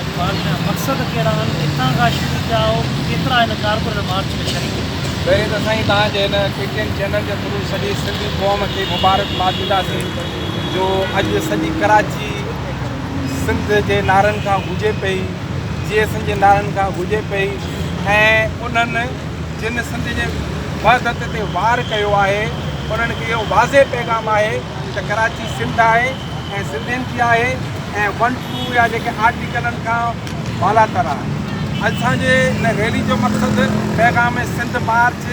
اڄ مارچ جا مقصد ڪهڙا آهن، ڪٿان کان شروع ٿيا هو، ڪيترا هن ڪارڪن مارچ ۾ شريڪ ٿيا؟ پهرين ته سائين توهان جي هن ڪي ٽي اين چينل جي ٿرو سڄي سنڌي قوم کي مبارڪباد ڏينداسين جو اڄ سڄي ڪراچي سنڌ جي نعرن کان گجي پئي، جيئي سنڌ جي نعرن کان گجي پئي ۽ انهن جن سنڌ جي وحدت تي وار ڪيو آهي انهن کي اهو واضح پيغام آهي ته ڪراچي سنڌ آهي ۽ سنڌين جي آهي ۽ ون ٽو يا جيڪي آرٽيڪلن کان بالاتر آهي. اسان جي ان ريلي جو مقصد پيغام سنڌ مارچ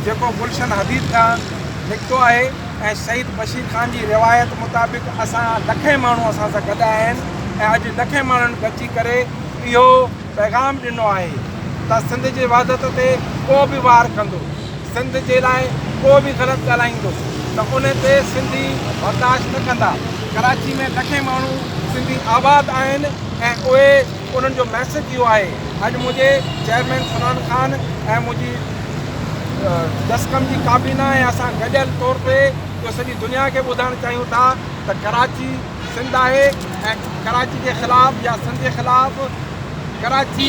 جيڪو گلشن حديد کان نڪتو آهي ۽ شهيد بشير خان جي روايت مطابق اسان لکين ماڻهو اسان سان گڏ آهن ۽ اڄ لکين ماڻهن گڏجي ڪري اهو پيغام ڏنو آهي ته سنڌ جي وحدت تي ڪو به وار ڪندو سنڌ جي لاء ڪو به غلط ڳالهائيندو ته ان تي سنڌي برداشت نه ڪندا. ڪراچي ۾ لکين ماڻهو سنڌي آباد آهن ۽ اهي انهن جو ميسيج اهو آهي. اڄ منهنجي چيئرمين سنان خان ۽ منهنجي جسقم جي ڪابينا ۽ اسان گڏيل طور تي اهو سڄي دنيا کي ٻڌائڻ چاهيون ٿا ته ڪراچي سنڌ آهي ۽ ڪراچي جي خلاف يا سنڌ جي خلاف ڪراچي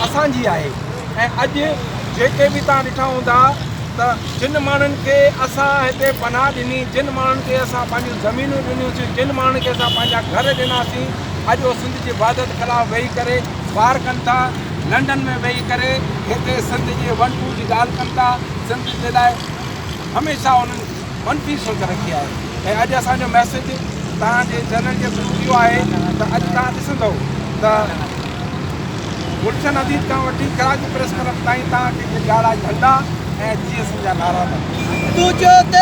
اسان جي آهي ۽ اڄ جيڪي به توهان ڏٺا هوندا ته جن ماڻهن کي اسان هتي پناهه ڏني، جن ماڻهن کي اسان پنهنجون زمينون ڏنيونسين، جن ماڻهن کي اسان پنهنجا گهر ڏناسين، اڄ اهي سنڌ جي وحدت خلاف ويهي ڪري وار ڪن ٿا، لنڊن ۾ ويهي ڪري هتي سنڌ جي ون ٽو جي ڳالهه ڪن ٿا، سنڌ جي لاء هميشه انهن منفي سوچ رکي آهي ۽ اڄ اسان جو ميسيج توهان جي چينل جي ٿرو اهو آهي ته اڄ توهان ڏسندؤ ته گلشن حديد کان وٺي ڪراچي پريس ڪلب تائين توهان کي ڳاڙها جهنڊا ۽ جي ايس ايم جا نعرا لڳندا.